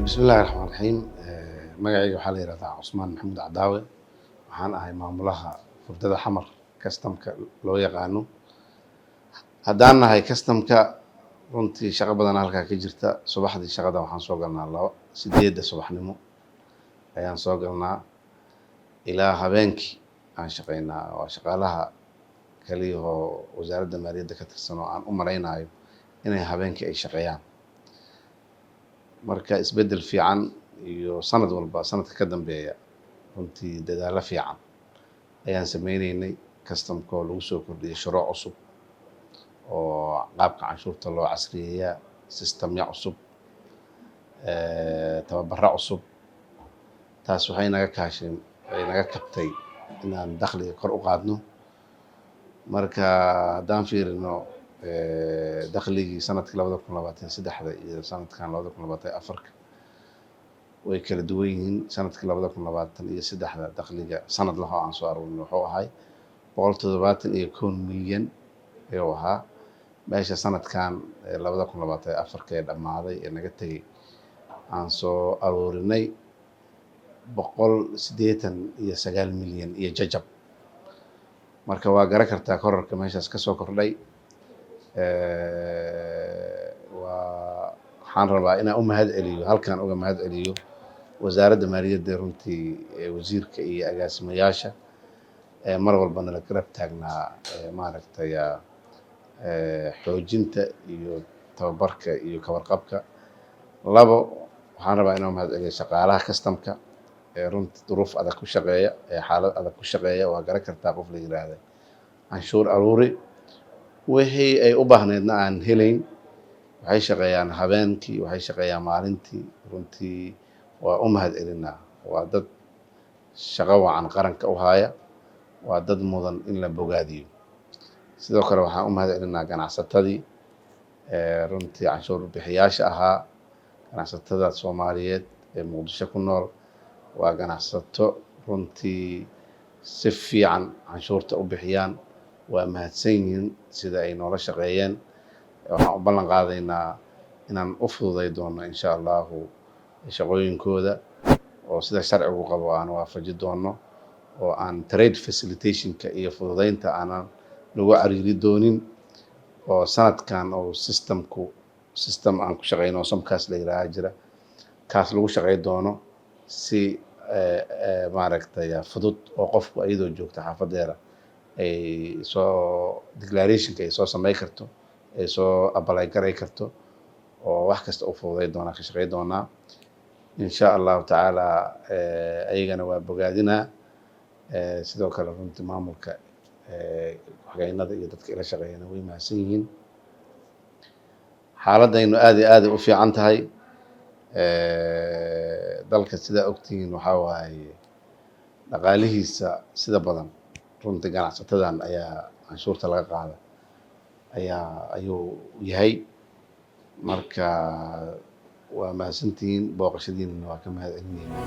Bismi Illahi Raxmaan Raxiim. Magacayga waxaa la yihahdaa Cusmaan Maxamuud Cadaawe. Waxaan ahay maamulaha Furdada Xamar, kastamka loo yaqaano. Haddaan nahay kastamka, runtii shaqo badan halkaa ka jirta. Subaxdii shaqada waxaan soo galnaa laba 8-da subaxnimo ayaan soo galnaa, ilaa habeenkii aan shaqeynaa. Waa shaqaalaha kaliyahoo Wasaaradda Maaliyadda ka tirsan oo aan u malaynayo inay habeenkii ay shaqeeyaan. Marka isbeddel fiican iyo sanad walba sanadka ka dambeeya runtii dadaallo fiican ayaan sameyneynay. Kastamkoo lagu soo kordhiyay shuruuc cusub oo qaabka canshuurta loo casriyeeyaa, systemya cusub, tababaro cusub, taas waxay naga kaashay, ay naga kabtay inaan dakhliga kor u qaadno. Marka haddaan fiirino dakhligii sanadkii 2023-da iyo sanadkan 2024-ka, way kala duwan yihiin. Sanadkii 2023-da dakhliga sanad laho aan soo aruurinay wuxuu ahay 171 milyan ayuu ahaa, meesha sanadkan 2024-ka ee dhammaaday ee naga tegey aan soo aruurinay 189 milyan iyo jajab. Marka waa garan kartaa korarka meeshaas kasoo kordhay. Waa waxaan rabaa inaan u mahad celiyo, halkan uga mahad celiyo Wasaaradda Maaliyadda, runtii wasiirka iyo agaasimayaasha mar walba nala garab taagnaa, maaragtay, xoojinta iyo tababarka iyo kawarqabka. Labo, waxaan rabaa inaan u mahad celiyo shaqaalaha kastamka ee runtii duruuf adag ku shaqeeya, ee xaalad adag ku shaqeeya. Waa garan kartaa qof la yiraahda canshuur aruuri, wixii ay u baahneedna aan helayn. Waxay shaqeeyaan habeenkii, waxay shaqeeyaan maalintii. Runtii waa u mahad celinaa. Waa dad shaqo wacan qaranka u haya, waa dad mudan in la bogaadiyo. Sidoo kale waxaan u mahad celinaa ganacsatadii runtii canshuur bixiyaasha ahaa. Ganacsatada Soomaaliyeed ee Muqdisho ku nool waa ganacsato runtii si fiican canshuurta u bixiyaan. Waa mahadsan yihiin sida ay noola shaqeeyeen. Waxaan u ballan qaadaynaa inaan u fududay doono, insha Allahu, shaqooyinkooda oo sida sharcigu qabo aan waafaji doono, oo aan trade facilitationka iyo fududeynta aanan lagu cariiri doonin, oo sanadkan oo systemku, system aan ku shaqeyno SOMCAS la yiraaha jira, kaas lagu shaqey doono si maaragtay fudud, oo qofku iyadoo joogta xaafadeeda ay soo declarationka ay soo samey karto, ay soo apply garay karto, oo wax kasta u fududay doonaa, ka shaqey doonaa, insha Allahu tacaala. Ayagana waa bogaadinaa. Sidoo kale runtii maamulka, ku-xigeenada iyo dadka ila shaqeeyana way mahadsan yihiin. Xaaladaynu aad iyo aad ay u fiican tahay. Dalka sidaa ogtihiin waxaa waaye dhaqaalihiisa sida badan runtii ganacsatadan ayaa canshuurta laga qaada ayaa ayuu yahay. Marka waa mahadsantihiin, booqashadiinana waa ka mahad celinayna.